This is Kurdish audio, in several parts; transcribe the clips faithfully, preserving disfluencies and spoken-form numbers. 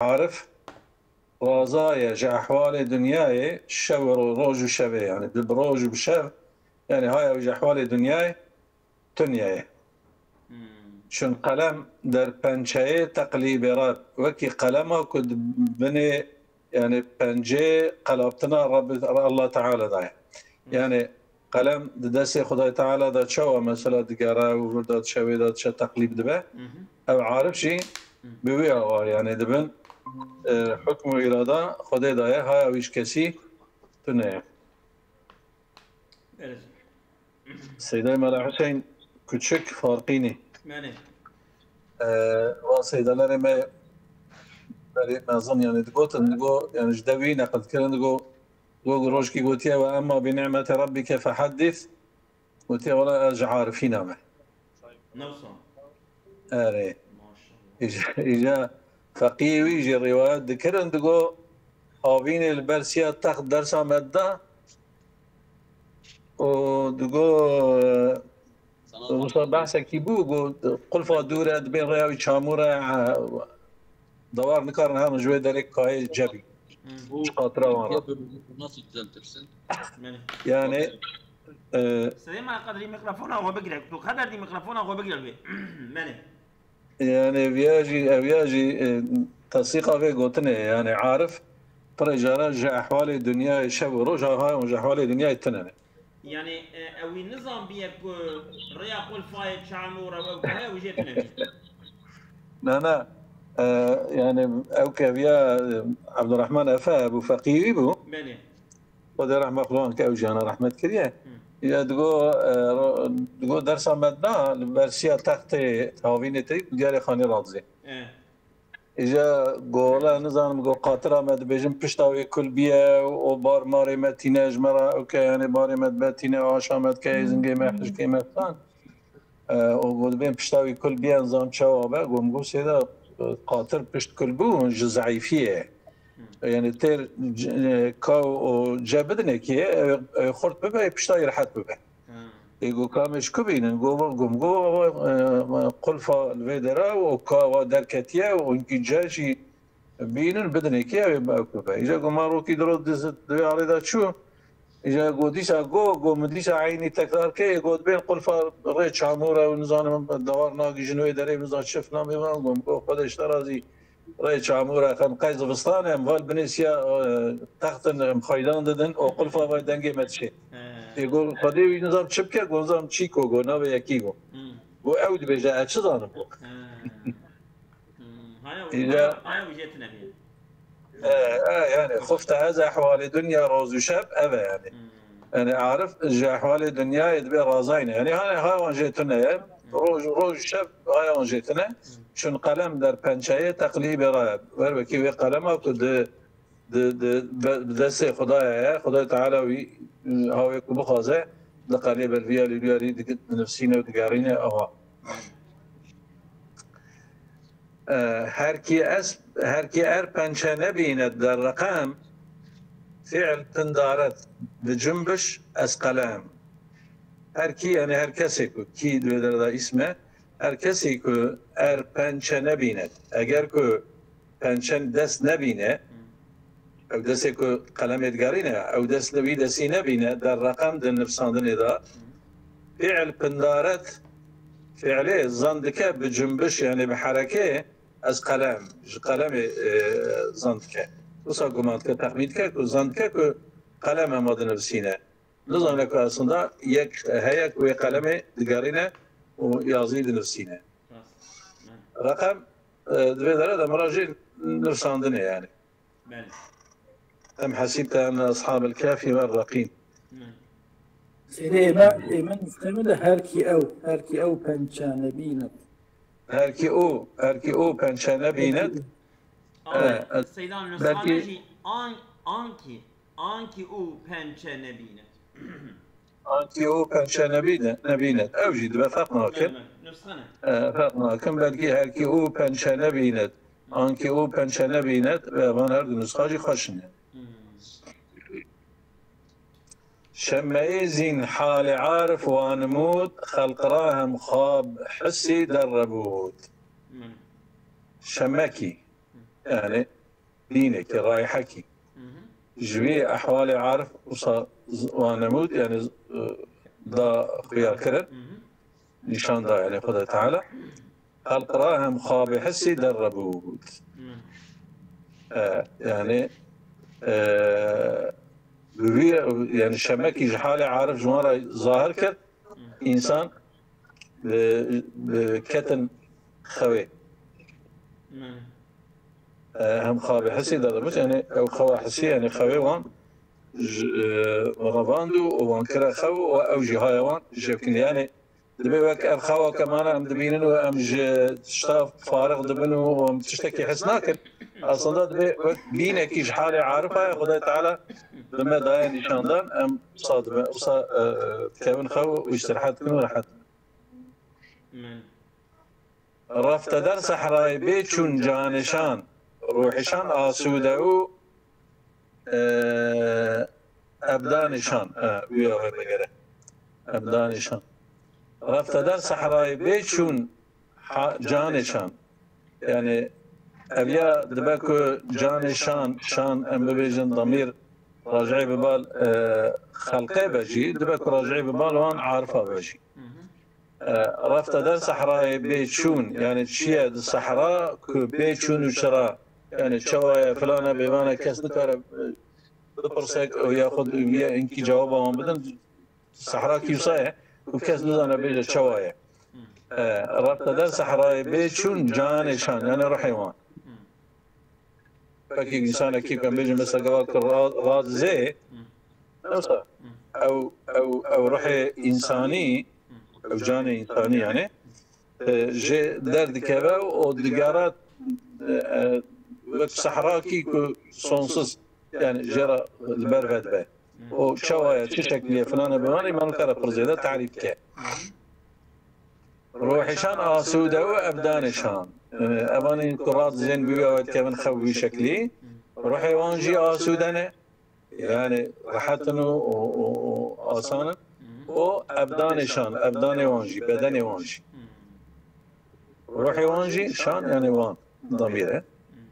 arif raza ye ji ehwalê dinyayê, şev û ro-, roj û şevê, yani bi roj û bi şev, yani haya wî ji ehwalê dinyayê tunye ye. Çun qelem der pençeyê teqlîbê re, wekî qelema ku di binê, yani pencê qelabtina Rabbi, Allah Teala da ye. Yani qelem di destê Xwedayê Teala de çawa mesela digere û vir de diçe, wê de diçe, teqlîb dibe. Ev arif jî bi wî awa, yani di bin, e, hukm û îrada Xwedê de ye, haya wî ji kesî tune ye. Seydayê Mela Huseyîn Kuçik Farqînî. Menê. E, wa seydalerê me berê mezin, yani digotin, digo, yani ji devî neqil kirin, digo, digo rojkî gotiye, "Ve emma bi ni'meti rabbike fehaddis." Gotiye, "Wela ez ji arifîna me." Newsa. Erê. Maşallah. Îja, îja feqîyê wî jî rîwayet dikirin, digo, "Havînê li ber siya text dersa me dida û digo, e, wisa behsekî bû, got, qulfa dûr e, dibên rêya wî çamûr e, e, dewar nikarin herin ji wê derê kayê cebî." Ji qatira wan re. Nasıl güzel tirsin. Yani, e, Süleyman Kadri mikrofona xwe bigire. Tu xeber dî mikrofona xwe bigire wê. Menê. Yani, ev ya jî, ev ya jî, e, tesdîqa vê gotinê ye. Yani, arif pirê cara ji ehwalê dinyayê şev û roj, ha, ha, ji ehwalê dinyayê tune ne. Yani, e, ew wî nizanbiye ku rêya qulfayê çamûr e, ew kaya wî jê tune bî. Na, na. E, yani, ew keviya, e, Abdurrahman Efe bû, feqî wî bû. Belê. Xwedê rehma xwe wan ke ew jiyana rehmet kiriye. Ya digo, e, ro-, digo dersa me dina li ber siya textê havînê te digerê xanî radizê. E. Îja gola nizanim go qatira me dibêjin pişta wê kul biye û bar marê me tîne ji me re ew ke, yani barê me dibe tîne, aşa me dike, zingê me, hişkê me filan. E, û got, "Bên pişta wî kul biyen zan çawa be?" Got, "Min got sêda, e, qatir pişt kul bû, ji zeîfiyê ye. Yani têr c-, e, kaw û ce bidinekê, ew, ew xurt bibe, pişta wî rehet bibe." Ê got, "Kamê ji ku bînin?" Got, got, "Min got, e, qulfa li vê dera û kawa derketiye û hinkî ce jî bînin, bidinekê, ew ê ew bibe." Îja got, "Ma rokî diro diz-, di vê alê de çû." Îja got, dîsa go, go, min dîsa eynî tekrar kê, got, "Bên qulfa rê çamûr e û nizanim dewar nagihîjin wê derê, nizanim çi filan bê." Got, "Go, Xwedê ji te razî, rê çamûr e, xem qey zivistan e, em val binê siya, e, textin, em xeydan didin, o qulfa vay dengê me dişê." Ê go, "Xwedê wî nizam çi bike?" Go, "Nizam çî ko, go, navê yekî go." Go, "Ew dibêje, ez çi zanim go." Hmm, haya wî, Îja haya, haya wî jê tune bî. E, e, yani, xufte ez ehwalê dinya roz û şev, ev e yani. Hmm. Yani, arif ji ehwalê dinyayê dibe razayne. Yani, ha, ha wan jê tune ye. Roj, roj û şev haya wan jê tune. Çun qelem der pençeyê teqlîbê re ye. Wer wekî wê qelema ku di, di, di, be-, bi destê Xwedayê ye. Xwedayê Teala wî, e, hawê ku bixwaze, diqelê ber viyalî viyalî digi-, dinivsîne û digerîne, aha. E, her kî es-, her kî er pençe nebînet der reqem, fiil pindaret bi cumbiş ez qelem. Her kî, yani her kesê ku, kî di vê dere de îsm e, her kesê ku er pençe nebînet, eger ku pençe dest nebîne, ew destê ku qelemê digerîne, ew dest li wî destî nebîne, der reqem di nivsandinê de, fiil pindaret, fiilê zan dike bi cumbiş, yani bi hereke, ez qelem, ji qelemê, e, zan dike. Wisa guman dike, texmîn dike ku zan dike ku qelem ema dinivsîne. Nizane ku aslında yek heye ku wê qelemê digerîne û yazî dinivsîne. Rast. Reqem, e, di vê dere de mira jî nivsandinê yani. Belê. Em hesîbte enne ashabel kehfî ve reqîm. Belê. Sêdê ême, ême nusxê min de her kî ew, her kî ew pençe nebînet. Her kî û, her kî û pençe nebînet. Ama, e, e, Seydan, nusxa me jî an, ankî, ankî û pençe nebînet. Ankî û pençe nebîne-, nebînet. Ew jî dibe ferq nakin. Belê, nusxe ne. E, ferq nakin. Belkî her kî û pençe nebînet. Ankî û pençe nebînet. Ve van her du nusxa jî xweş in. Hmm. Şemeyê zîn halê arif wanimûd, xelq ra hem xab hissî derrebûd. Hmm. Şemekî. Yani bînekî, rayhekî. Ji vî ehwalê arif wisa z-, wa nemûd, yani z-, da xuya kirin, nîşan da, yani Xwedê Teala. Xelq ra hem xabê hissî derrebûd. E, yani, e, bi vî, yani şemekî ji halê arif ji wan re zahir kir, însan bi, bi ketin xewê. E, hem xabê hissî derrebûd, yani ew xewa hissî, yani xewê wan ji, e, revand û wan kire xew û ew jî haya wan şevkindî. Yani, Dibê wek ev xewa ke mane em dibînin û em ji tişta farix dibin û em tiştekî his nakin. Aslında dibê wek bînekî ji halê arifa ye, Xwedê Teala bi me daye nîşandan, em wisa dibe, wisa, e, dikevin xew û îstirahet dikin û rehet. Min. Refteder sehrayê bê çûn canêşan, ruhêşan asûde û, e, ebdanêşan, e, wî ya wê me gere. Ebdanêşan. Refteder sehrayê bê çûn ha-, canêşan. Yani, ev ya dibe ku canêşan, şan, em bibêjin damîr, racî bi bal, e, xelqê be jî, dibe ku racî bi bal wan arifa be jî. E, refte der sehrayê bê çûn, yani çi ye di sehra ku bê çûn û çira, yani çawa ye, filan e, bêvan e, kes nikare, e, bipirsek û yaxud wî ye, inkî cewaba wan bidin. Sehra kî wisa ye ku kes nizane bêje çawa ye. E, refte der sehrayê bê çûn canê şan, yani ruhê wan. Wekî însanekî ku em bêjin mesela gava ku ra-, radizê, yoksa ew, ew, ew ruhê însanî, ew canê însanî yani, e, jê derdikeve û digera, e, e, wek sehrakî ku sonsuz, yani jê re li ber vedibe. Û çawa ye, çi şeklî ye, filan e, bivan e, îman kare pir zêde tarîf bike. Ruhêşan asûde û ebdanêşan. E, evanî ku radizên bi wî ya wê dikevin xew wî şeklî. Ruhê wan jî asûde ne. Yani rehet in û, û, û, û asan in. Û ebdanêşan, ebdanê wan jî, bedenê wan jî. Ruhê wan jî şan, yani wan, damîr e.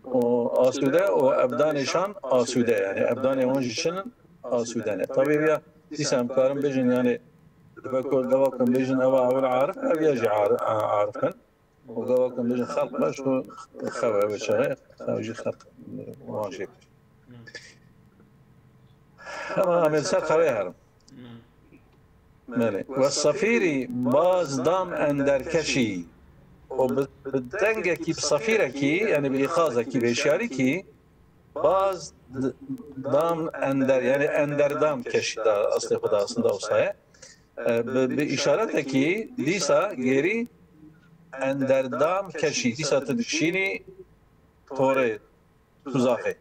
Û asûde û ebdanêşan asûde, yani ebdanê wan jî çi ne, asûde ne. Tabî ya dîsa em karin bêjin, yani dibe ku gava ku em bêjin eva ewil arif, ev ya jî ar-, a-, arif in. Û gava ku em bêjin xelq be, ji xew e, wê çaxê xew jî xelq, wan jî. Hema em ê li ser xewê herin. Belê. We sefîrî baz dam enderkeşî. Û bi, bi dengekî, bi sefîrekî, yani bi îqazekî, bi hişyarîkî, baz d-, dam ender, yani enderdam keşî da, aslê xwe da aslında wisa ye. E, bi, bi îşaretekî dîsa gêrî enderdam keşî. Dîsa tu dikişînî torê, tuzaxê.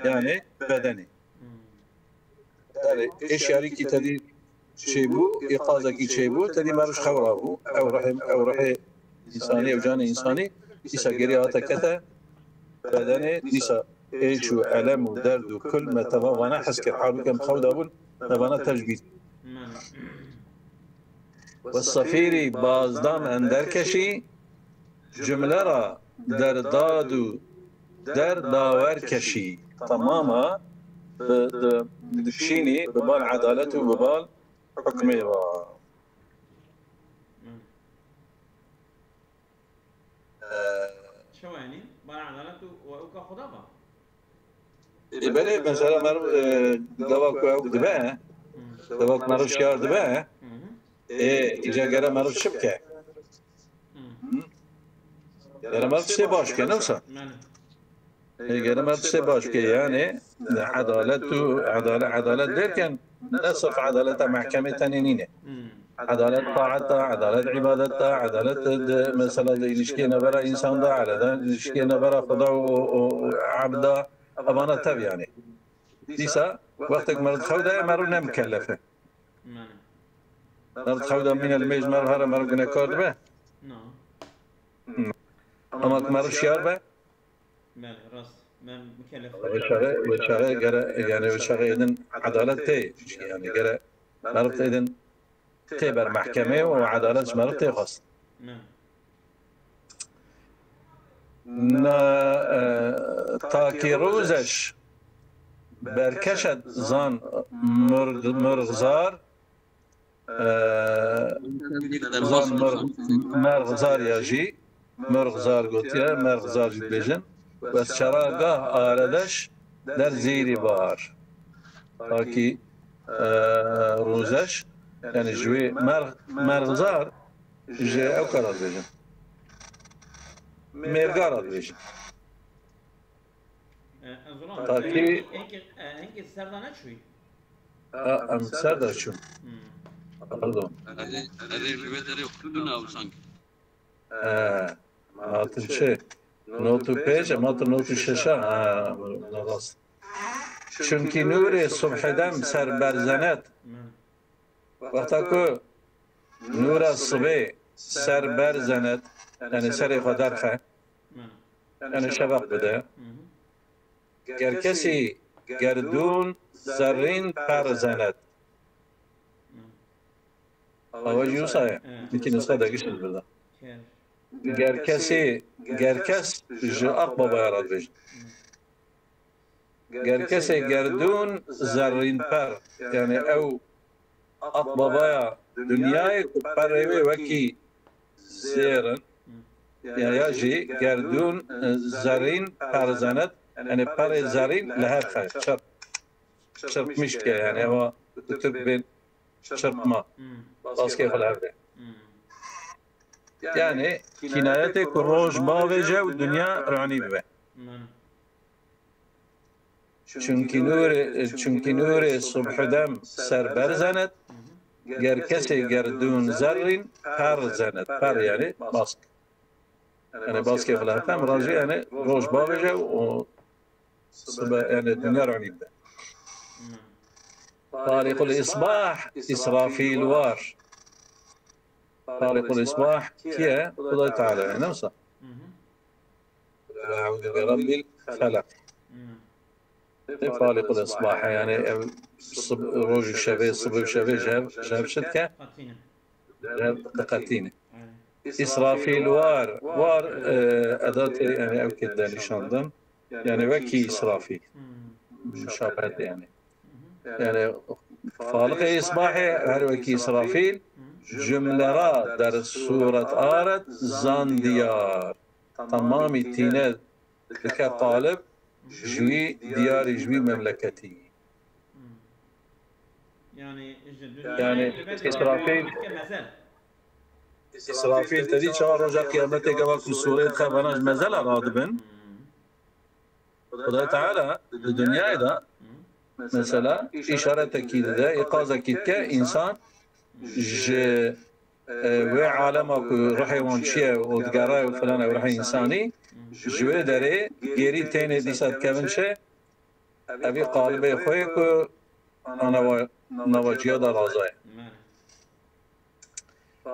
Yani bedenê. Yani hişyarîkî tedî çêbû, îqazekî çêbû, tedî meriv ji xew rabû. Ew ruhê, ew ruhê însanî, ew canê însanî, dîsa geriya hate kete bedenê, dîsa êç û elem û derd û kul me teva vana hes kir. Halbuki em xew dabûn, me vana tev ji bîr. Min. We sefîrî bazdam enderkeşî, cumle ra derdad û derdawer keşî. Temama bi, bi, dikişînî bi bal edalet û bi bal hukmê va. Çawa yanî? Bal edalet û we ewka xwe da va? Ê, belê, mesela meriv, e, gava ku ew dibe, gava ku meriv şiyar dibe, ê, îca gere meriv çi bike? Hı? Gere meriv tiştê baş bike, ne wisa? Ê, gere meriv tiştê baş bike, yani, edalet û, edale-, edalet derken, ne sirf edaleta mehkemê tenê nîne. Edalet taet de, edalet îbadet de, edalet di, mesela di ilişkiyê navbera însan de, edalet di ilişkiyê navbera Xweda û, û, û ebd de, evana tev yani. Dîsa wextek meriv xew de, meriv ne mikellef e. Meriv xew de mîne li mêj meriv here meriv gunehkar dibe? Na. Ama ku meriv şiyar be, Belê, rast. Me mukellef. Wê çaxê, wê çaxê gere, yani wê çaxê êdin edalet tê, yani gere meriv êdin tê ber mehkemê û edalet ji meriv tê xwest. Me. Na, e, takî rûzeş berkeşet zan murg-, murgzar, e, zan murg-, mergzar ya jî, murgzar gotiye, mergzar jî dibêjin. Wes çeragah aredeş der zîrî bahar. Takî, e, rûzeş, yani ji wê merg-, mergzar ji ew kara dibêjin. Mêrga re dibêjin. E, ez zanim. Takî- Hingê, hingê, e, hingê ser de neçûyî? A, em ser de çûn. Hmm. Pardon. Erê, erê ji wê derê xwendin ew sanki. E, hatin çi? Not û pênc, em hatin not û şeş a. Ha, ne rast. Çimkî nûrê subhî dem ser berzenet. Hmm. Wexta ku nûra sibê ser berzenet, yani serê xwe derxe, yani şeveq bide. Ger kesî gerdûn zerrîn per zenet. Ew jî wisa ye. Nikî nusxe de gişt bide. Ger kesî, ger kes ji Aqbabaya re dibêjin. Ger kesê gerdûn zerrînper, yani ew aqbabaya dinyayê ku perê wê wekî zêr in, ya, ya jî gerdûn, e, zerrîn per zenet, yani perê zerrîn li hev xe, çirp, çirpmiş bike, yani ewa bi Tirk bên çirpma, baskê xwe li hev bê. Yani kînayetê ku roj bavêje û dinya ranî bibe. Çunkî nûrê, çunkî nûrê subhî dem ser berzenet, ger kesê gerdûn zerrîn per zenet. Per yani bask. Yani baskê xwe li hev, em rajî yani roj bavêje û sibe yani dinya ranî bide. Faliqul Isbah, Israfîl war. Faliqul Isbah kî ye? Xuda Teala ye, ne wisa? Qul eûzu bi Rabbil Felak. Tê Faliqul Isbah, yani ev sib-, roj û şevê, sibê û şevê ji hev, ji hev çi dike? Ji hev diqetîne. Îsrafîl war, war, e, edatê, yani ew kê de nîşan din. Yani wekî Îsrafîl. Muşabehete yani. Yani Faliqê Îsbahê her wekî Îsrafîl, cumle ra der sûret aret zan diyar. Temamî tîne dike qalib ji wî diyarî, ji wî memleketî. Yani ji Yani, dinyayê Îsrafîl, dike mezel. Îsrafîl te dî çawa roja qiyametê gava ku sûrê dixe vana ji mezela radibin. Xuda Teala di dinyayê de mesela îşaretekî dide, îqazekî dike, însan ji, e, wê alema ku ruhê wan çi ye û digere û filan ew ruhê însanî, ji wê derê gêrî tênê dîsa dikevin çi? Evî qalibê xwe ye ku a nava, nava ciya de raza ye.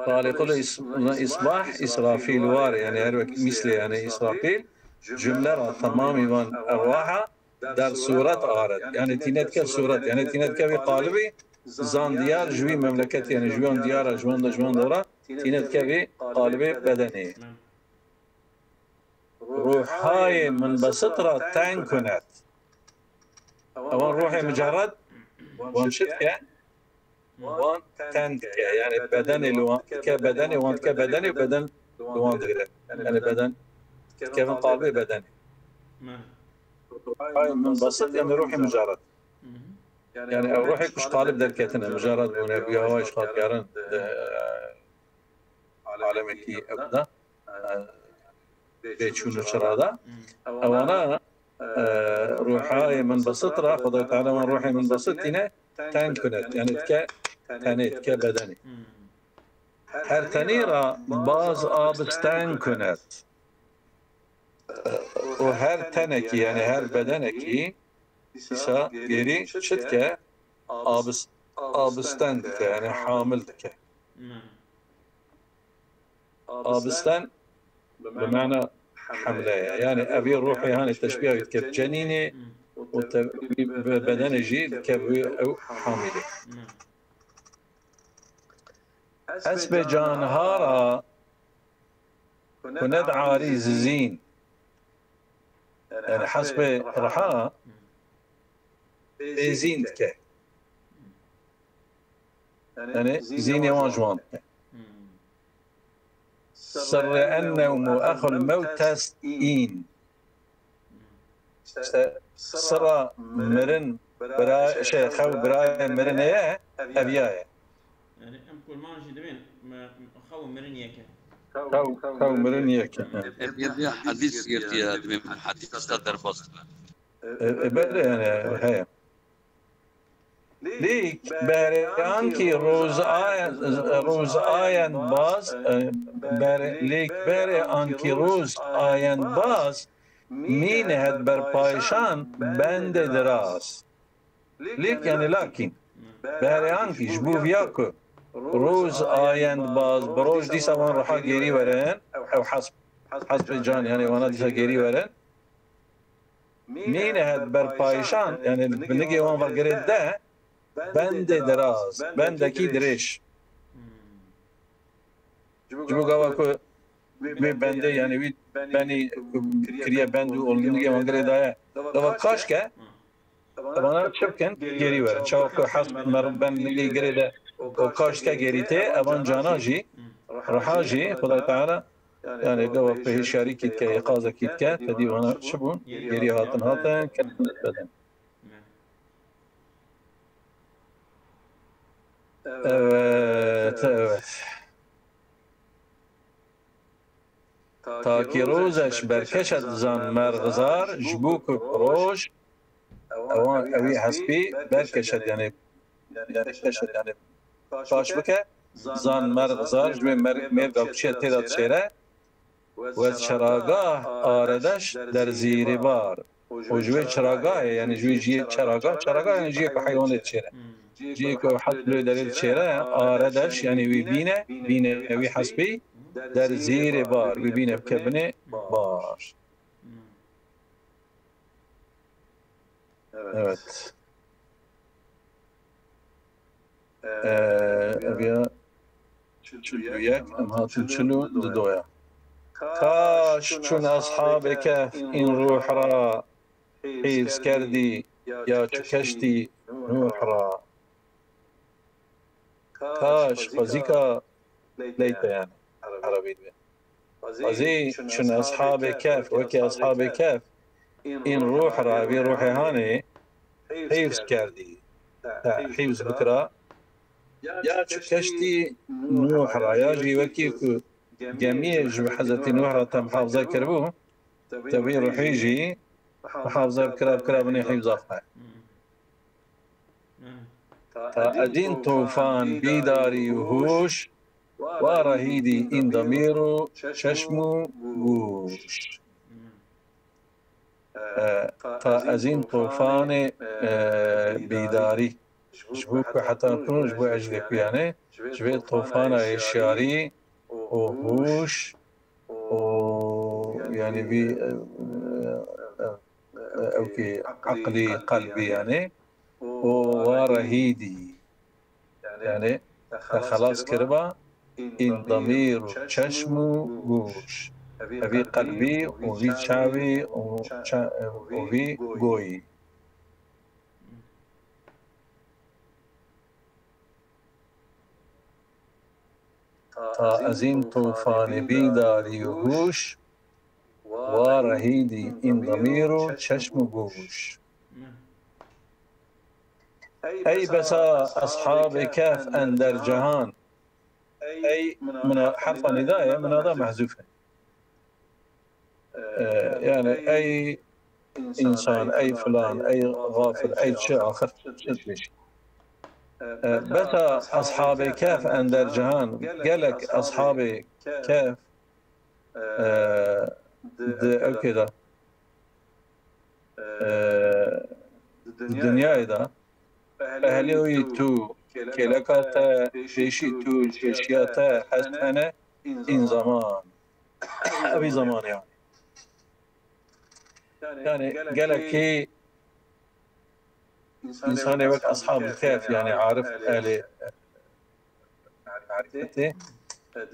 Faliqul is-, Isbah, Îsrafîl war, yani her wek mîslê, yani Îsrafîl, cumle ra temamî van erwaha der sûret aret. Yani tîne dike sûret, yani tîne dike wî qalibî zan diyar ji wî memleket, yani ji wan diyara, ji wan de, ji wan dora, tîne dike wî qalibê bedenê. Ruhayê munbesit ra teng kunet. Ewan ruhê mucerred, wan çi dike? Wan ten dike. Yani bedenê li wan dike, bedenê wan dike, bedenê û beden li wan digire. Yani beden dikevin qalbê bedenê. Ruhayê munbesit, yani ruhê mucerred. Yani ew ruhê ku ji qalib derketine, mucerred bûne, bûye hewa ji xwe digerin, e, alemekî ew de, e, bê çûn û çira de. Ewana, e, ruhayê munbesit ra, Xwedayê Teala wan ruhê munbesit tîne teng kunet. Yani dike tenê, dike bedenê. Her tenî ra baz abisteng kunet. E, û her tenekî, yani her bedenekî, îsa gêrî çi dike? Abis-, abisten dike, yani hamil dike. Abisten bi mana hemle ye. Yani evî ruhê hanê teşbîha wî dike bi cenînê û te-, be-, bedenê jî dike bi ew hamîlê. Espê canhara kunet arî zizîn. Yani hesbê reha têzîn dike. Yani zînê wan ji wan dike. Sirrê ennewm û exul mewt test în. İşte sira mirin, bira, şey, xew birayê mirinê ye, ev ya ye. Yani em kurman jî dibên me- xew û mirin yek e. Xew, xew mirin yek e. Ev ya hadîs girtiye, dibê min hadîs esta derbas dibe. E, e, belê yani heye. Lêk berê ankî roz ayen, roz ayen baz, e, berê, lêk berê ankî roz ayen baz, mîne het berpayşan bende diraz. Lêk yani lakin, berê ankî ji bo viya ku roz ayen baz, bi roj dîsa wan reha gêrî werin, ew hesb, hesbê can yani wana dîsa gêrî werin, mîne het berpayşan, yani binigê wan ve girê de, bendê diraz, bendekî dirêj. Ji bo gava ku wê bendê, yani wî benî ku kiriye bend û binigê wan girê daye. Gava kaş ke, evana çi bikin, gêrî werin. Çawa ku hesb meriv ben binigê girê de û kaş ke gêrî tê, evan cana jî, reha jî, Xuda Teala, yani gava ku hişyarî kî dike, êqazekî dike, tedî wana çi bûn? Gêrî hatin, hatin, ketin bedin. Evet, evet. Takî rozeş berkeşet zan mergzar, ji bo ku roj, ewan, ewî hespî berkeşet, yani berkeşet, yani baş bike, zan mergzar, ji wê mer-, mêrga ku çiye tê de dişêre, wez çeragah aredeş der zîrê bar. Û ji wê çeragahê, yani ji wê cihê çeragah, çeragah yani cihê ku heywanê dişêre. Cihê ku hesb lê derê dişêre, aredeş yani wî bîne, bîne wî hespî, der zîrê bar, wî bîne bike binê bar. Evet. Ee, ev ya çil û yek, em hatin çil û didoya. Kaş çûn eshabê kehf în ruh ra hîrs kerdî ya çû keştî Nuh ra. Kaş xwezîka leyte yani erebî dibe. Xwezî çûn eshabê kehf, wekî eshabê kehf, în ruh ra, vî ruhê hanê hîrs kerdî. Te hîrs bikira. Ya çû keştî Nuh ra, ya jî wekî ku gemiyê ji Hezretî Nuh ra te muhafaza kiribû, te vî ruhî jî muhafaza bikira, bikira binê hîvza xwe. Ta ezîn tofan bîdarî û hûş, wa rehîdî în demîr û çeşm û gûş. E, ta ezîn tofanê, e, bîdarî. Ji bo ku heta tu, ji bo ez jî dê ku yani, ji vê tofana hişyarî û hûş û yani vî, e, e, e, ew kî eqlî, qelbî yani, û wa rehîdî. Yani te xelas kiriba în demîr û çeşm û gûş. Evî qelbî û vî çavî û ça-, û vî goyî. Ta ezîn tofanê bîdarî û hûş, wa rehîdî în demîr û çeşm û gûş. Ey besa eshabê kehf ender cihan. Ey mina-, herfa nîda ye, minada mehzûf e. E, yani ey însan, ey filan, ey gafil, ey çi, axir çi dibêjî? E, besa eshabê kehf ender cihan, gelek eshabê kehf, e, di ewkê de, e, di dinyayê de, ehlê wî tu, kêleka te, pêşî tu, pêşiya te hest hene în zaman. Evî zaman yani. Yani gelekî însanê wek Eshabul Kehf, yani arif ehlê marifetê,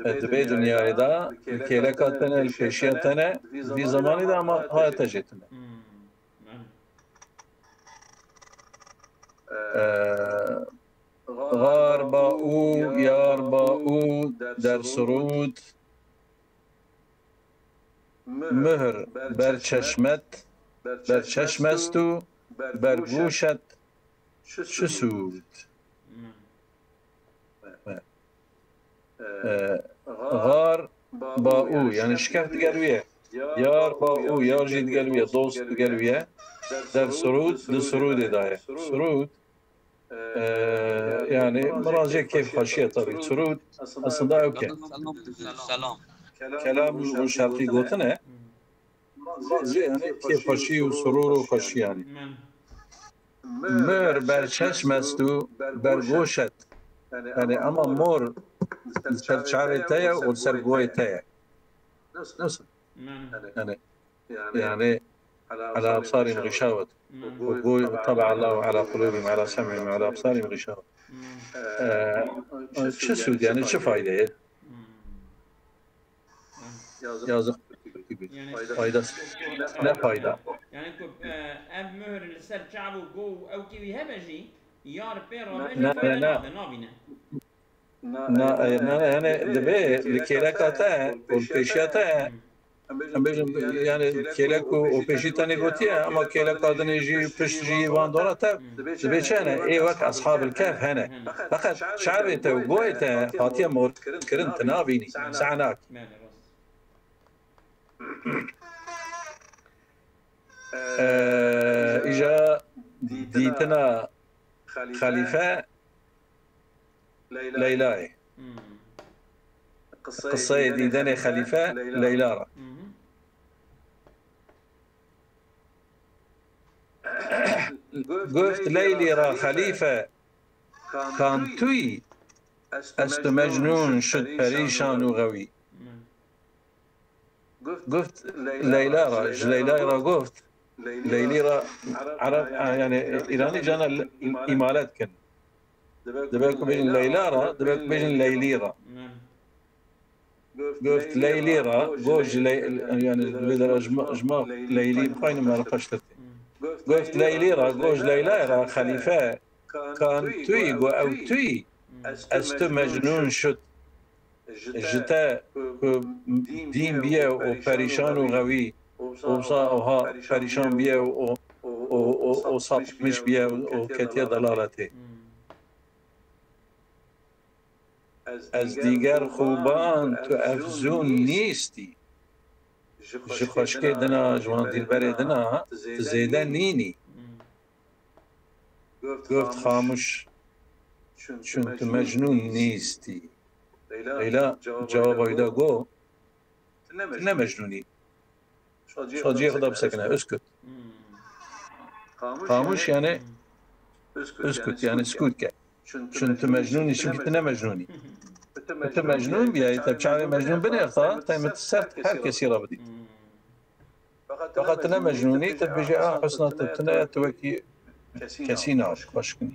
e, di vê dinyayê de li kêleka te ne, li pêşiya te ne, vî zamanî de ama haya te jê tune. E, Gar ba û, yar ba û, dersirûd, muhr, berçeşmet, berçeşmest û bergûşet, çisûd. E, Gar ba û, yani şikeft digel wî ye. Yar ba û, yar jî digel wî ye, dost digel wî ye. Dersirûd, di sirûdê de ye. Sirûd, e, yani miracê kêfxweşiye tabii. Sirûd aslında ew ke. Selam. Kelam û şertî gotine. Miracê yani kêfxweşî û sirûr û xweşî yani. Mor berçeşmest û bergoşet. Yani ama mor li ser çavê te ye û li ser goyê te ye. Nasıl? Yani, yani على أبصارهم غشاوة. وقول طبع الله على قلوبهم وعلى سمعهم وعلى أبصارهم غشاوة. Ee, çi süd yani, çi fayda ye? Yazık. Yani, faydası. Ne fayda? Yani ku, e, ev mühür li ser çav û go û ew kî wî hebe jî, yar pê rabe jî fayda nade, nabîne. Na, e, na, na, yani, divê li kêleka te û li pêşiya te, em bêjin, yani, kêlek û, û pêşî tenê gotiye, ama kêleka dinê jî, pişt jî, van dora te, divê çi hene? Ê wek Eshabil Kehf hene. Feqet çavê te û goyê te hatiye mor kirin, tu nabînî, seh nakî. Ee, îja dîtina Xelîfe Leyla'yê. Qiseyê dîdenê Xelîfe Leyla re. Guft Leylî ra Xelîfe, kan tuyî, ez tu mecnûn şud perîşan û xewî. Guft Leyla ra, ji Leyla'yê ra guft. Leylî ra, Ereb, yani, Îranî cana îmalet kin. Dibe ku bêjin Leyla ra, dibe ku bêjin Leylî ra. Guft Leylî ra, go ji Ley-, yani, vê dera ji ma, ji ma Leylî bixwayne me re xweştir tê. Guft Leylî ra, go ji Leyla'yê ra, Xelîfe, kan tuyî, go ew tuyî, ez tu mecnûn şud. Ji te ku dîn biye û perîşan û xewî, û wisa oha perîşan biye û, û, û, û sapmış biye û, û ketiye delaletê. Ez dîger xuban tu efzûn nîstî. Ji xweşkê dina, ji wan dîlberê dina, tu zêde nînî. Guft xamûş, çun tu mecnûn nîstî. Leyla cewaba wî da got, tu ne mecnûn î. Şa cihê xwe da bisekine, uskut. Xamûş yani uskut, yani sukût ke. Çun tu mecnûn î, çimkî tu ne mecnûn î. Tu mecnûn biyayî, te bi çavê mecnûn binêrta, te min ser her kesî re bidît. Feqet tu ne mecnûn î, tu dibêjî, a, husna tu tune, tu wekî kesî ne, xweşkin î.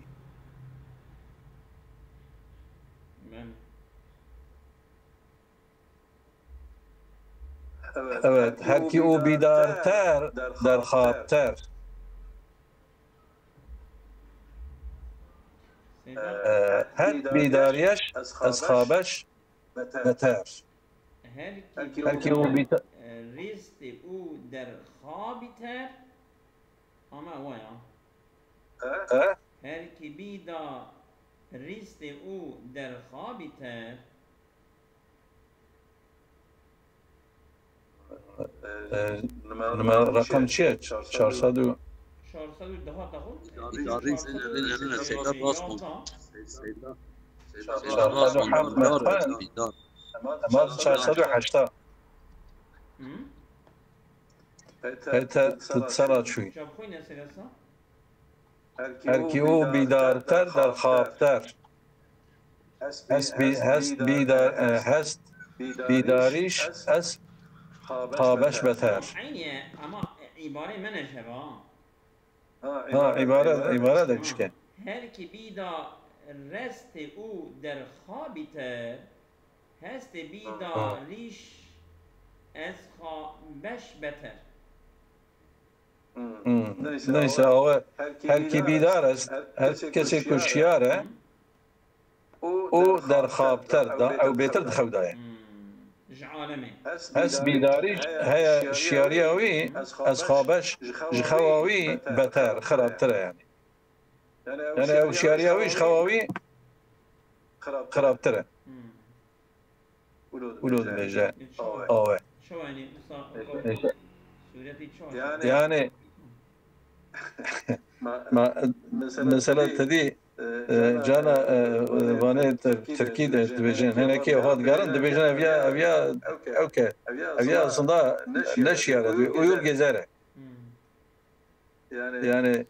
Evet, her kî û bîdarter, derxabter. Ee, her bîdariyeş ez xabeş beter. Her kî û bîta- Rîstî û derxabîter. Ama wa ya. He? Her kî bîda rîstî û derxabîter. Ee, numara, rakam çi ye? Çar sed û. Çar sed û daha da xwe. Îdarî, îdarî, çar sed û, Seyda, Seyda rast bû. Çar sed û heft me xwe. Emad çar sed û heşta. Hı? Hete tu sera çûyî. Çap xwe ne seresa? Her kî û bîdarter derxabter. Hest bî-, hest bîdar-, e, hest bîdarîş ez xabeş beter. Eynî ye, ama îbarê me ne ji heva. Ha, îbare, îbare de gişke. Her kî bîda restê û derxabîter, hestê bîda rîş ez xabeş beter. Hmm. Neyse, awe her kî bîdar est, her kesê ku şiyar e, û derxabter da, ew bêtir di xew de ye. Hes bîdarî heye, şiyariya wî, ez xabeş, ji xewa wî beter, xirabtir e yani. Yani ew şiyariya wî ji xewa wî xirabtir e. Wilo dibêje, awe. Yani, ma, mesela te dî, e, cana, e, e, vanê te-, tirkî de dibêjin. Hinekî ew hat garin dibêjin ev ya, ev ya, ewke. Ev ya aslında ne şiyar e, uyur gezer e. Yani,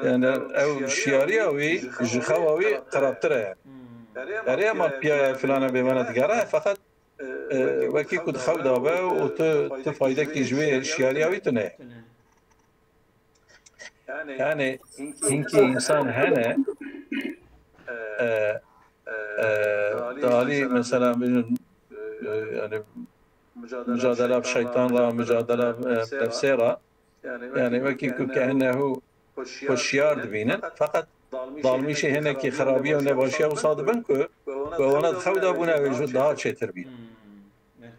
yani ew şiyariya wî ji xewa wî xirabtir e yani. Erê, ma piya ye, filana bêmana digere, feqet, e, wekî ku di xew de be û tu, tu faydekî ji wê şiyariya wî tune ye. Yani hinkî însan hene, e, e, di alî mesela bêjin, e, yani, micadela bi şeytan re, micadela, e, bi nefsê re. Yani wekî ku kehennehu hoşiyar dibînin, feqet dalmîşê hinekî xirabiya û nebaşiya wisa dibin ku, ku wana di xew de bûne, wê ji daha çêtir bînin. Hmm, evet.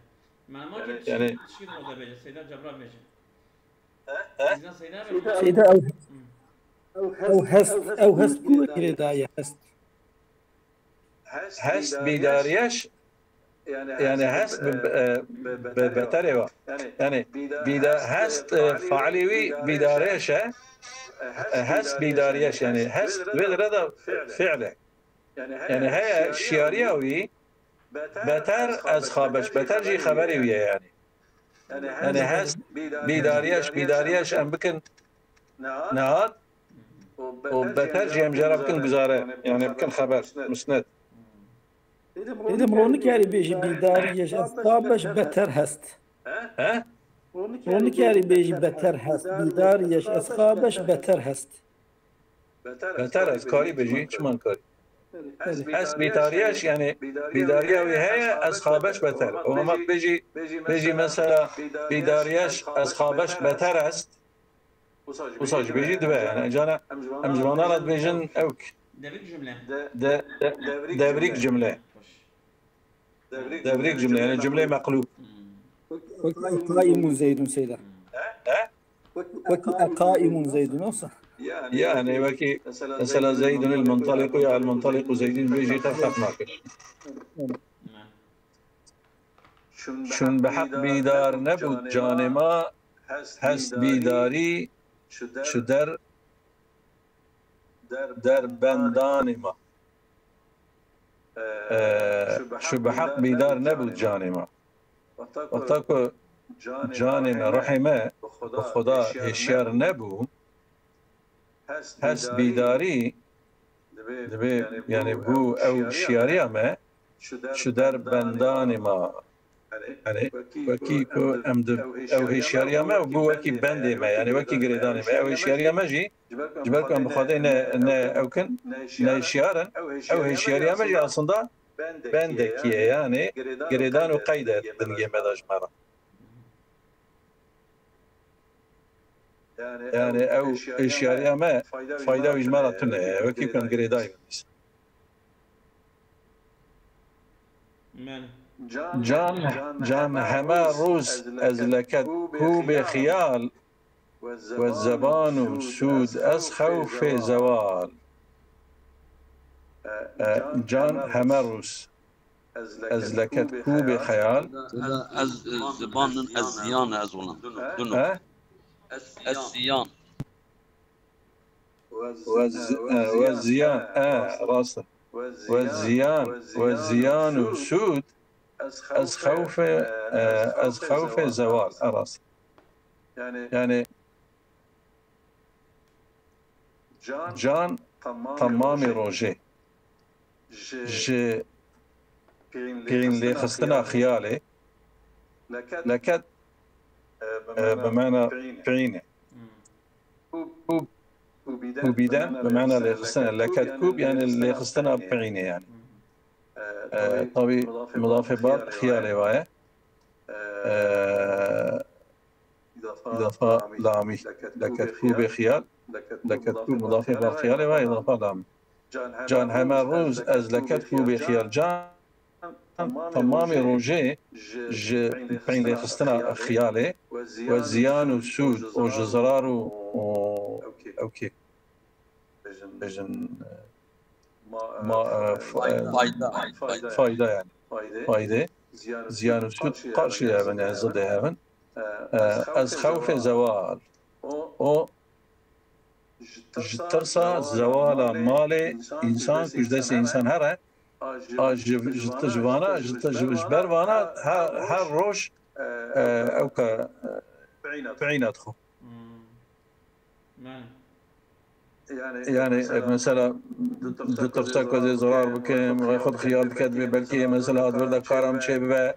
Mema ki yani çi, çi dibêje, Seyda Cebra bêje. He? Seyda bêje. Seyda ew, ew hest, ew hest ku girêdayî hest. Hest bîdariyeş, yani hest bi, e, bi beterê wa. Yani bîda-, hest, e, failî wî bîdariyeş e. E, hest bîdariyeş, yani hest vê dire de fiil e. Yani heye şiyariya wî beter ez xabeş, beter jî xeberê wî ye yani. Yani hest bîdariyeş, bîdariyeş em bikin nihat û beter jî em jê re bikin guzare, yani bikin xeber, musnet. Dedim, ro nikarî bêjî bîdariyeş ez xabeş beter hest. He? Ro nikarî bêjî beter hest, bîdariyeş ez xabeş beter hest. Beter ez karî bêjî, çima nikarî? Ez bîdariyeş, yani bîdariya wî heye, ez xabeş beter. Û hema bêjî, bêjî mesela bîdariyeş ez xabeş beter est. Wisa jî bêjî dibe, yani cana em ji vana re dibêjin ewk. Devrik cümle. De, de, devrik cümle. Devrik cümle, yani cümle meqlub. Wekî eqaimun Zeydun Seyda. He? Wekî eqaimun Zeydun olsa. Yani wekî mesela Zeydun el muntaliku ya el muntaliku Zeydun bêjî te ferq nake. Çun bi heq bîdar nebû canê ma, hest bîdarî çi der, der bendanê ma. E, çi bi heq bîdar nebû canê ma. Wexta ku canê me, ruhê me bi Xuda hêşiyar nebû, hest bîdarî dibê, yani bû ew şiyariya me, çi der bendanê ma. Yani wekî ku em di, ew hêşiyariya me bû wekî bendê me, yani wekî girêdanê me. Ew hêşiyariya me jî ji ber ku em bi Xwedê ne, ne ew kin, ne hêşiyar in, ew hêşiyariya me jî aslında bendekî ye, yani girêdan û qeyd e dingê me de ji me re. Yani ew hêşiyariya me fayda wî ji me re tune ye, wekî ku em girêdayî bin dîsa. Can, can heme rûz ez leket ku bê xiyal, we zeban û sûd ez xewfê zewal. E, can heme rûz ez leket ku bê xeyal. Ez, e, zibanin ez ziyan ez wina. Dino. He? Ez ziyan. We zi-, e, we ziyan, e, rast e. We ziyan, we ziyan û sûd, ez xewfê, e, ez xewfê zewal, e, rast. Yani can temamê rojê ji pîn lêxistina xiyalê, leket, e, bi mena pîn e. Kûb, kûbîden bi mena lêxistina, leket kûb yani lêxistina pînê yani. E, tabî midafê bad xiyalê wa ye. E, îdafa lamî. Leket ku bê xiyal, leket ku mudafê bar xiyalê ve îdafa lamî. Can heme roz ez leket ku bê xiyal can, temamê rojê ji peyn lêxistina xiyalê we ziyan û sûd û ji zirar û, û ewkê bêjin, ma, e, fa-, e, fayda, fayda yani. Fayde, ziyan û sûd qarşî hev in, yani zidê hev in. E, ez xewfê zewal. O ji tirsa zewala malê însan ku ji destê însan here, a ji, ji, ji vana, ji, ji, ji ber vana her, her roj, e, ewka, e, peyna dixwe. Yani, e, mesela, ditirse ku ez ê zirar bikim, xwe xiyal dike, divê belkî, mesela, di vir de kara min çêbibe,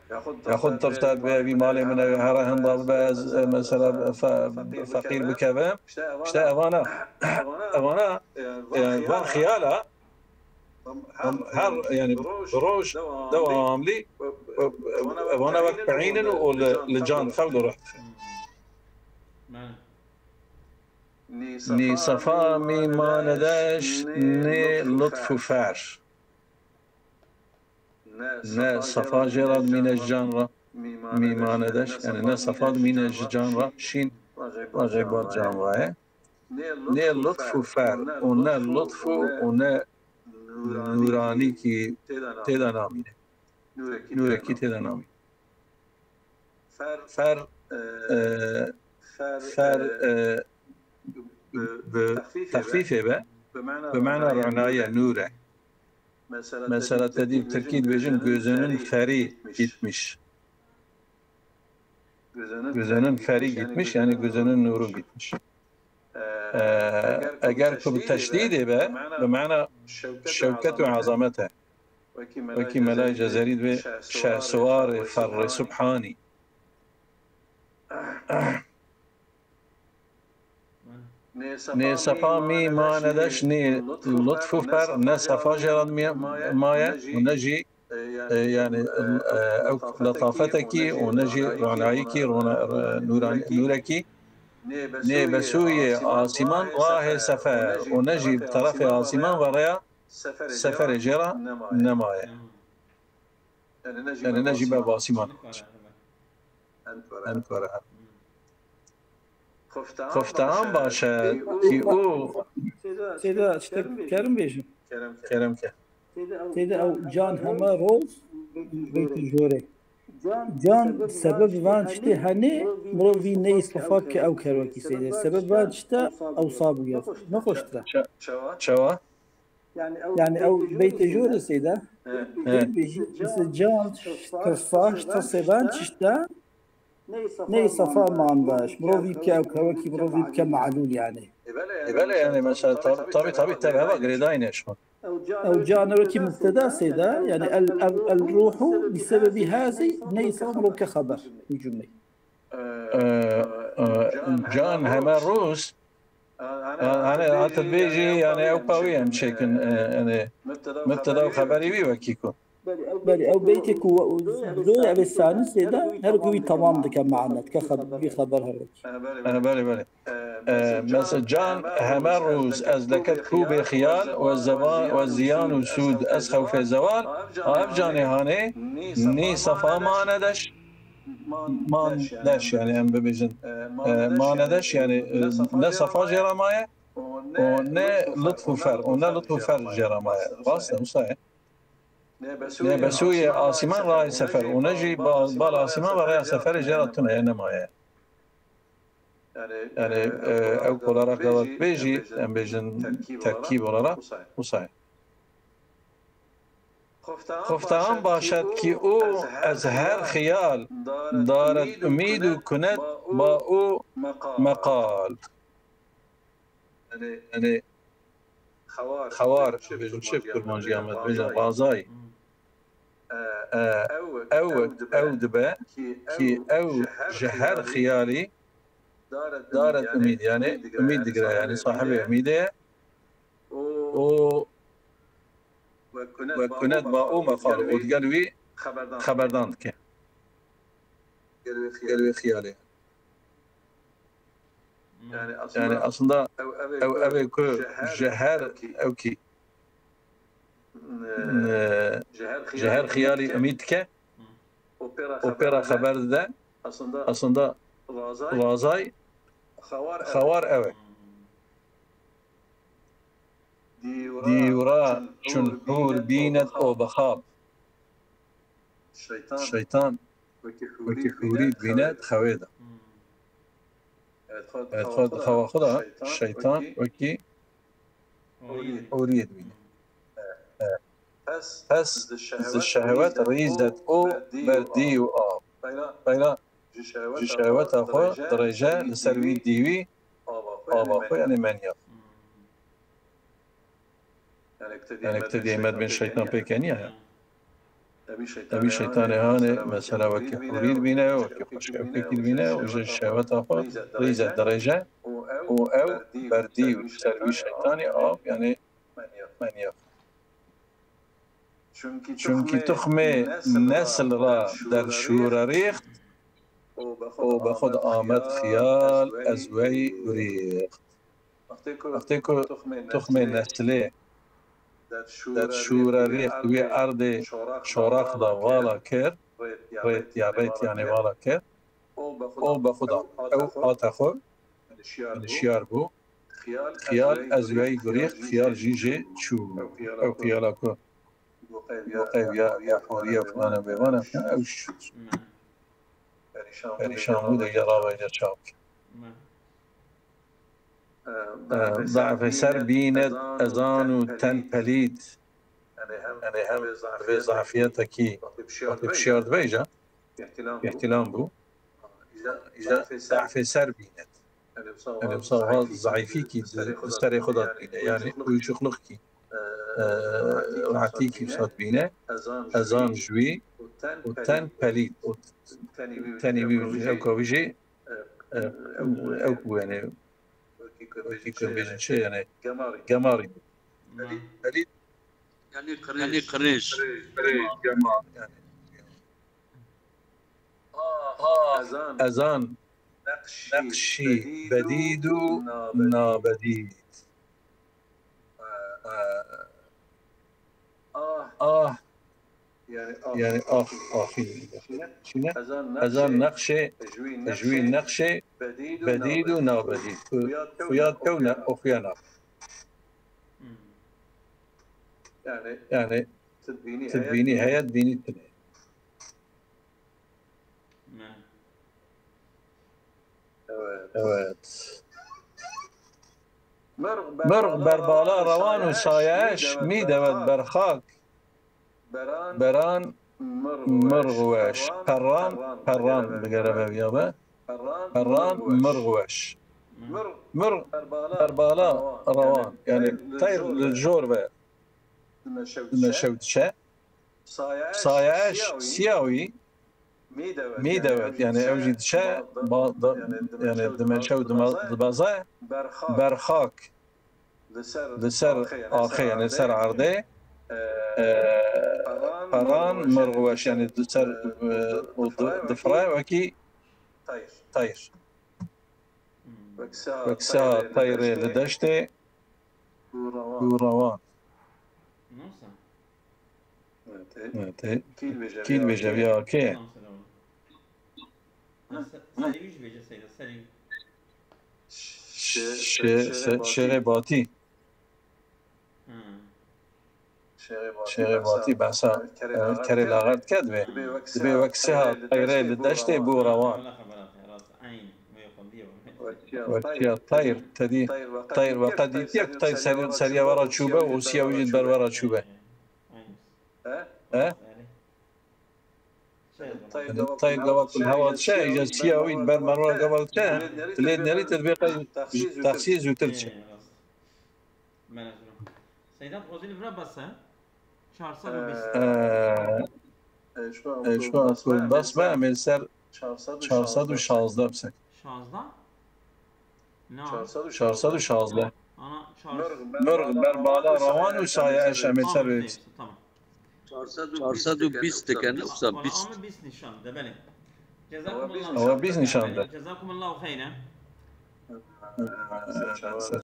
yaxud ditirse divê vî malê min e, here hinda bibe, ez, e, mesela, fe-, feqîr bikevim. İşte evana, evana, e, van xiyala, her, yani, bi roj dewamlî, e, e, evana wek peynin û li, li can xew li ruh dixe. Nî sefa mî ma nedeş, nê lutf û fer. Ne sefa jê re dimîne ji can re, mî ma nedeş, yani ne sefa dimîne ji can re, şîn rajê bar can re ye. Nê lutf û fer û ne lutf û, û ne nûranîkî tê de namîne. Nûrekî tê de namîne. Fer, e, fer, e, bi texfîfê be, bi mena ronaye, nûr e. Mesela te dî bi tirkî dibêjin gözünün feri gitmiş. Gözünün feri gitmiş, yani gözünün nuru gitmiş. E, eger ku bi teşdîdê be, bi mena şewket û ezamet e. Wekî Melayê Cezerî dibê şehsiwarê ferrê subhanî. Nê sefa mî ma nedeş, nê lutf û fer, ne sefa jê re maye û ne jî, e, yani, e, ew letafetekî û ne jî ronayîkî, rona-, e, nûran-, nûrekî. Nê besûyê asîman rahê sefer û ne jî bi terefê asîman ve rêya seferê jê re nemaye. Yani ne jî ber bi asîman. En kore her. Xoftehan baş e ki û. Seyda, tiştek kerim bêjim. Kerem ke. Têde ew can heme roz beytê jorê. Can sebeb van tiştê henê, mirov vî neyê sefa ke ew kerwekî seyde. Sebeb van tişta ewsa bûye. Nexweştir e. Çe-, çewa? Yani ew beytê jorê seyde. He. Bêjî, mesela can tirsaş, tirsê van tişta neyê sefa mandaş. Mirov vî bike ew kerwekî, mirov vî bike malûl yani. E, belê, yani, mesela, tab-, tabii, tabii, tabii, heva girêdayî neşma. Ew can wekî mubteda seyda, yani el, el, el ruhu bi sebebi hazî neyse mirov ke xeber, bu cümleyi. E, e, can heme roz, e, hani, hatin bêjî, yani, ew pawî em çêkin, e, yani, mubteda û xeberî wî wekî ku. Belê, ew beytê ku we-, doyê ev ê sanî sêde, her ku wî temam dike mana, dike xeb-, wî xeber her wekî. E, belê, belê. E, mesela can heme roz ez leket ku bê xiyal, we zeva-, we ziyan û sûd ez xewfê zewal, a ev canê hanê, nî sefa mane deş, man deş, yani em bibêjin. E, mane deş, yani, e, ne sefa jê re maye, û ne lutf û fer, û ne lutf û fer jê re maye. Rast e, wisa ye. Nê besûyê asîman rayê sefer û ne jî ba-, bal asîman ve raya seferê jê re tune ye, nemaye. Yani, e, ew kolara qewet bêjî, em bêjin terkîb olarak, wisa ye. Xoftehan başet ki û ez her xiyal daret umîd û kunet ba û meqal. Yani, yani, xewar, bêjin çi kurmancî Amed, bêjin razayî. E, ew, ew dibe ki ew ji her xiyalî daret umîd, yani umîd digire, yani sahibê umîdê ye. Û we kunet ba û meqal û digel wî xeberdan dike. Gel wê xiyalê. Yani aslında ew, ev ê ku ji her ewkî, e, ji her xiyalî umîd dike û pê re xeber dide, aslında razay xewar ew e. Dîwra çun hûr bînet û bixab. Şeytan wekî hûrî dibîne di xewê de. Evet, xwe di xewa xwe de şeytan wekî hûriyê dibîne. Pes di şehwet rîzet û ber dî û av. Peyra ji şehweta xwe dirêje li ser wî dîwî ava xwe, yanî menya xwe. Yani, ku te dî me dibên şeytan pêke niye. Evî şeytanê hanê, mesela, wekî hûrî dibîne, wekî xweşkevkekî dibîne û ji şehweta xwe rîze dirêje û ew berdî û ser wî şeytanê av, yani, menya. Çunkî tuxmê nesil ra derşûre rîxt û be xwe de amet xiyal, ez wey gurîxt. Wextê ku tuxmê neslê derşûre rîxt wî erdê şorax da vala kir, rêtiya rêtiyanê vala kir û be xwe da ew ate xwe şiyar bû. Xiyal ez wey gurîxt, xiyal jî jê çû. Ew xiyala ku bo qeviya ya horiya filana bêvana ew jî çû. Perîşan bû de ya ravayda çaw. Da'fê ser bînet ezan û ten pelît. Yani hem vê zafiyeta kî wextê bişiyar dibêje, îhtilam bû. Îja da'fê ser bînet. Yani wisa va zayîfî kî di serê xwe de dibîne. Yani û çuxlux kî, e, rahatî kî wisa dibîne. Ezan ji wî û ten pelît û tenî wî ew kavî jî, e, ew bû, yani wekî ku bêjin çi, yani gemarî bû. Pelît, yani qirêj. Qirêj, gemar, yani. Ah, ezan, neqşî, bedîd û nabedîd. Ah, yani ah, axî. Çine? Ezan neqşê, ji wî neqşê bedîd û nabedîd. Xuya kewne û xuya nab. Yani tu dibînî heye, dibînî tune. Evet. Mirg berbala rewan û sayeş mî dewet berxak. Beran mirg weş. Perran, perran bi gereve viya be. Perran mirg weş. Mirg berbala rewan. Yani teyr li jor ve. Dimeşew diçe. Sayeş siya wî mî dewet, yani ew jî diçe, yani dimeşew dibaze, berxak li ser axê, yani ser erdê, e, peran mirg weş, yani di ser, e, û di-, difire wekî teyr. Wek siha teyrê li deştê û rewan. Kî dibêje vîya kê? Şêrê Batî. Şêrê Batî behsa, e, kerê laxer dike, dibê, dibê wek siha teyrê li deştê bû rewan. Wek siha teyr, tedî, teyr ve qedîtiye ku teyr ser-, seriya we re çûbe û siya wî jî ber we re çûbe. He? Tayê gava ku li hewa diçe, îja siya wî ber merwa gava diçe, tu lê dinerî, tu dibê qey ji taksiyê zûtir diçe. Seyda, Ozil vira basa. Çar sed û bîst. Ee, e, şu an ku bas be, em ê li ser çar sed û şazdeh bisin. Şazdeh? Na. Çar sed û şazdeh. Ana, çar- Mirg berbala rewan û sayeş, em ê ser bê. Tamam. Çar sed û bîst dikin, usta bîst. Ama bîst nîşan de, belê. Cezakumullah. Ama bîst nîşan de. Cezakumullahu xeyren. Ser çav, ser